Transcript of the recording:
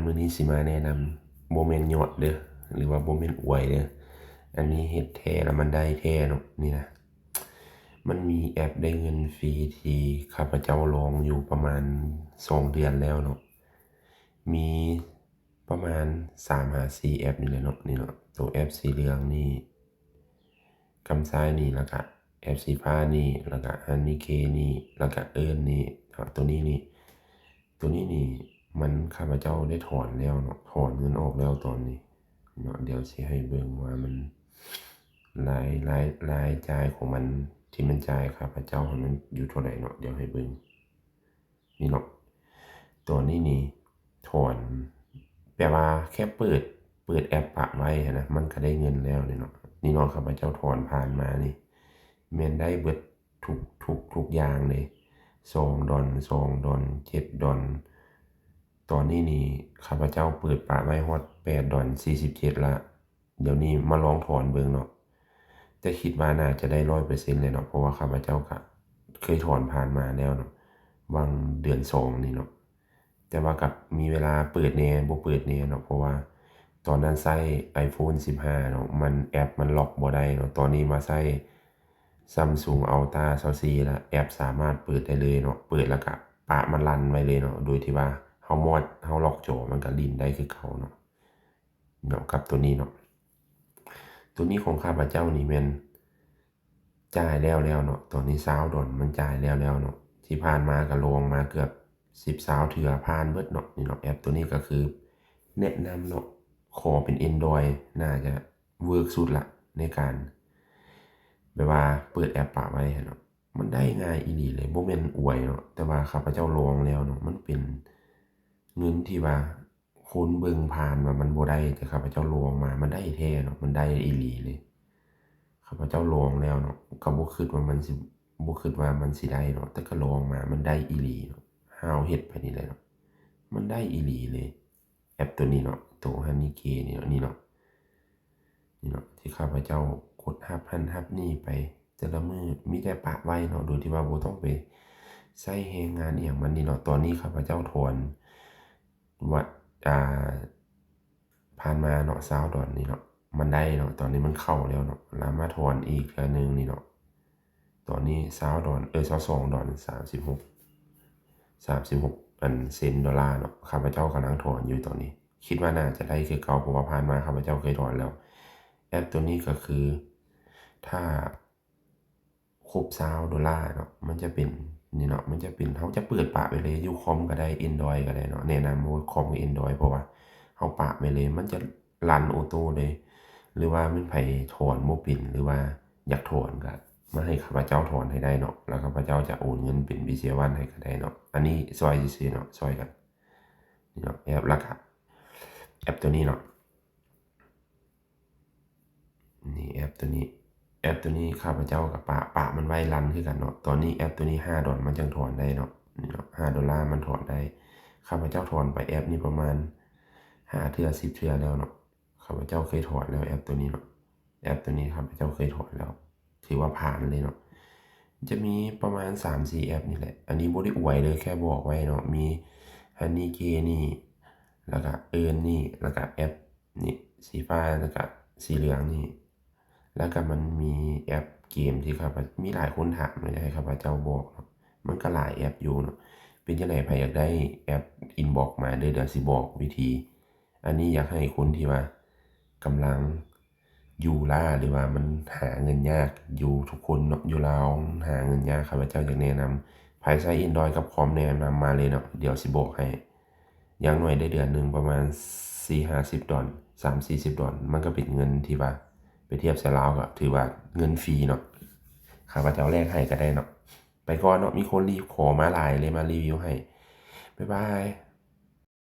ມື້ນີ້ຊິມາແນະນຳ ບໍ່ແມ່ນຍອດເດີ້ ຫຼືວ່າບໍ່ແມ່ນອວຍເດີ້ ອັນນີ້ເຮັດແທ້ແລ້ວມັນໄດ້ແທ້ເນາະ. ນີ້ນະ ມັນມີແອັບໄດ້ເງິນຟຣີທີ່ຂ້າພະເຈົ້າລອງຢູ່ປະມານສອງເດືອນແລ້ວເນາະ ມີປະມານສາມຫາສີ່ແອັບນີ້ແຫຼະເນາະ. ນີ້ເນາະ ໂຕແອັບສີເຫຼືອງນີ້ ກຳຊ້າຍນີ້ ແລ້ວກະແອັບສີຟ້ານີ້ ແລ້ວກະຮັນນີເຄນີ້ ແລ້ວກະເອີນນີ້ເນາະ. ໂຕນີ້ນີ້ ໂຕນີ້ນີ້ ມັນ ຂ້າພະເຈົ້າໄດ້ຖອນແລ້ວເນາະ ຖອນເງິນອອກແລ້ວຕອນນີ້ເນາະ. ດຽວຊິໃຫ້ເບິ່ງວ່າມັນ ລາຍ ລາຍ ລາຍຈ່າຍຂອງມັນ ທີ່ມັນຈ່າຍຂ້າພະເຈົ້າຫັ້ນ ມັນຢູ່ເທົ່າໃດເນາະ ດຽວໃຫ້ເບິ່ງ. ນີ້ເນາະ ຕອນນີ້ນີ້ຖອນ ແປວ່າແຄ່ເປີດ ເປີດແອັບປະໄວ້ຫັ້ນນະ ມັນກະໄດ້ເງິນແລ້ວນີ້ເນາະ. ນີ້ເນາະ ຂ້າພະເຈົ້າຖອນຜ່ານມານີ້ ແມ່ນໄດ້ເບິດທຸກ ທຸກ ທຸກຢ່າງເລີຍ ສອງດອນ ສອງດອນ ເຈັດດອນ. ຕອນນີ້ນີ້ຂ້າພະເຈົ້າເປີດປະໄວ້ຮອດແປດດອນສີ່ສິບເຈັດລະ. ດຽວນີ້ມາລອງຖອນເບິ່ງເນາະ ແຕ່ຄິດວ່າໜ້າຈະໄດ້ຮ້ອຍເປີເຊັນເລີຍເນາະ ເພາະວ່າຂ້າພະເຈົ້າກະເຄີຍຖອນຜ່ານມາແລ້ວເນາະ ຫວ່າງເດືອນສອງນີ້ເນາະ. ແຕ່ວ່າກະມີເວລາເປີດແດ່ ບໍ່ເປີດແດ່ເນາະ ເພາະວ່າຕອນນັ້ນໃຊ້ໄອໂຟນສິບຫ້າເນາະ ມັນ ແອັບມັນລັອກບໍ່ໄດ້ເນາະ. ຕອນນີ້ມາໃຊ້ ຊຳຊຸງອັລຕາຊາວສີ່ລະ ແອັບສາມາດເປີດໄດ້ເລີຍເນາະ ເປີດແລ້ວກະປະມັນລັນໄວ້ເລີຍເນາະ ໂດຍທີ່ວ່າເຮົາມອດ ເຮົາລັອກຈໍ ມັນກະຫຼິ້ນໄດ້ຄືເກົ່າເນາະ. ເນາະ ກັບໂຕນີ້ເນາະ ໂຕນີ້ຂອງຂ້າພະເຈົ້ານີ້ແມ່ນຈ່າຍແລ້ວແລ້ວເນາະ. ຕອນນີ້ຊາວດອນມັນຈ່າຍແລ້ວແລ້ວເນາະ ທີ່ຜ່ານມາກະລອງມາເກືອບສິບຊາວເທື່ອ ຜ່ານເບິດເນາະ. ນີ້ເນາະ ແອັບໂຕນີ້ກະຄືແນະນຳເນາະ ຂໍເປັນແອນດຣອຍໜ້າຈະເວີກສຸດລະ ໃນການແບບວ່າເປີດແອັບປະໄວ້ຫັ້ນເນາະ. ມັນໄດ້ງ່າຍອີ່ຫຼີເລີຍ ບໍ່ແມ່ນອວຍເນາະ ແຕ່ວ່າຂ້າພະເຈົ້າລອງແລ້ວເນາະ ມັນເປັນເງິນທີ່ວ່າ ຄົນເບິ່ງຜ່ານວ່າມັນບໍ່ໄດ້ ແຕ່ຂ້າພະເຈົ້າລອງມາ ມັນໄດ້ແທ້ເນາະ ມັນໄດ້ອີ່ຫຼີເລີຍ. ຂ້າພະເຈົ້າລອງແລ້ວເນາະ ກະບໍ່ຄິດວ່າມັນຊິ ບໍ່ຄິດວ່າມັນຊິໄດ້ເນາະ ແຕ່ກະລອງມາ ມັນໄດ້ອີ່ຫຼີເນາະ. ຫາວເຮັດໄປນີ້ແຫຼະເນາະ ມັນໄດ້ອີ່ຫຼີເລີຍ ແອັບໂຕນີ້ເນາະ ໂຕ Honey K ນີ້ເນາະ ນີ້ເນາະ ນີ້ເນາະ ທີ່ຂ້າພະເຈົ້າກົດຮັບຫັ້ນຮັບນີ້ໄປ ແຕ່ລະມື້ມີແຕ່ປະໄວ້ເນາະ ໂດຍທີ່ວ່າບໍ່ຕ້ອງໄປໃຊ້ແຮງງານອີ່ຫຍັງມັນນີ້ເນາະ. ຕອນນີ້ຂ້າພະເຈົ້າຖອນວ່າ ອ່າ ຜ່ານມາເນາະ ຊາວດອນນີ້ເນາະ ມັນໄດ້ເນາະ ຕອນນີ້ມັນເຂົ້າແລ້ວເນາະ ລະມາຖອນອີກເທື່ອໜຶ່ງນີ້ເນາະ. ຕອນນີ້ຊາວດອນ ເອີ ຊາວສອງດອນ ສາມສິບຫົກ ສາມສິບຫົກອັນເຊັນ ໂດລາເນາະ ຂ້າພະເຈົ້າກຳລັງຖອນຢູ່ຕອນນີ້ ຄິດວ່າໜ້າຈະໄດ້ຄືເກົ່າ ເພາະວ່າຜ່ານມາຂ້າພະເຈົ້າເຄີຍຖອນແລ້ວ. ແອັບໂຕນີ້ກະຄື ຖ້າຄົບຊາວໂດລາເນາະ ມັນຈະເປັນນີ້ເນາະ ມັນຈະເປັນ ເຮົາຈະເປີດປະໄປເລີຍ ຢູ່ຄອມກະໄດ້ ແອນດຣອຍກະໄດ້ເນາະ. ແນະນຳໂຫວດຄອມກັບແອນດຣອຍ ເພາະວ່າເຮົາປະໄປເລີຍ ມັນຈະລັນໂອໂຕ້ເລີຍ. ຫຼືວ່າແມ່ນໃຜຖອນບໍ່ເປັນ ຫຼືວ່າຢາກຖອນກະມາໃຫ້ຂ້າພະເຈົ້າຖອນໃຫ້ໄດ້ເນາະ ລະຂ້າພະເຈົ້າຈະໂອນເງິນເປັນ BCA One ໃຫ້ກະໄດ້ເນາະ. ອັນນີ້ຊ່ອຍຊື່ໆເນາະ ຊ່ອຍກັນ ນີ້ເນາະ ແອັບ ລະກະແອັບໂຕນີ້ເນາະ ນີ້ແອັບໂຕນີ້ ແອັບໂຕນີ້ຂ້າພະເຈົ້າກະປະ ປະມັນໄວ້ລັນຄືກັນເນາະ. ຕອນນີ້ແອັບໂຕນີ້ຫ້າດອນມັນຈັ່ງຖອນໄດ້ເນາະ ນີ້ເນາະ ຫ້າໂດລາມັນຖອນໄດ້. ຂ້າພະເຈົ້າຖອນໄປແອັບນີ້ປະມານຫ້າເທື່ອ ສິບເທື່ອແລ້ວເນາະ. ຂ້າພະເຈົ້າເຄີຍຖອນແລ້ວແອັບໂຕນີ້ເນາະ ແອັບໂຕນີ້ຂ້າພະເຈົ້າເຄີຍຖອນແລ້ວ ຖືວ່າຜ່ານເລີຍເນາະ. ຈະມີປະມານສາມສີ່ແອັບນີ້ແຫຼະ ອັນນີ້ບໍ່ໄດ້ອວຍເດີ້ ແຄ່ບອກໄວ້ເນາະ. ມີ Honey K ນີ້ ລະກະ Earn ນີ້ ລະກະແອັບນີ້ ສີຟ້າ ລະກະສີເຫຼືອງນີ້ ລະກະມັນມີແອັບເກມທີ່ຂ້າພະ ມີຫຼາຍຄົນຖາມ ຢາກໃຫ້ຂ້າພະເຈົ້າບອກເນາະ ມັນກະຫຼາຍແອັບຢູ່ເນາະ. ເປັນຈັ່ງໃດ ໃຜຢາກໄດ້ແອັບ ອິນບັອກມາເດີ້ ດຽວຊິບອກວິທີ. ອັນນີ້ຢາກໃຫ້ຄົນທີ່ວ່າກຳລັງຢູ່ລ້າ ຫຼືວ່າມັນຫາເງິນຍາກ ຢູ່ທຸກຄົນເນາະ ຢູ່ລາວຫາເງິນຍາກ ຂ້າພະເຈົ້າຢາກແນະນຳ ໃຜໃຊ້ແອນດຣອຍກັບຄອມແນະນຳມາເລີຍເນາະ ດຽວຊິບອກໃຫ້. ຢ່າງໜ້ອຍໄດ້ເດືອນໜຶ່ງປະມານສີ່ຫ້າສິບດອນ ສາມສີ່ສິບດອນ ມັນກະເປັນເງິນທີ່ວ່າໄປທຽບໃສ່ລາວກະຖືວ່າເງິນຟຣີເນາະ ຂ້າພະເຈົ້າແລກໃຫ້ກະໄດ້ເນາະ. ໄປກ່ອນເນາະ ມີຄົນຣີບຂໍມາຫຼາຍເລີຍ ມາຣີວິວໃຫ້. ບາຍບາຍ.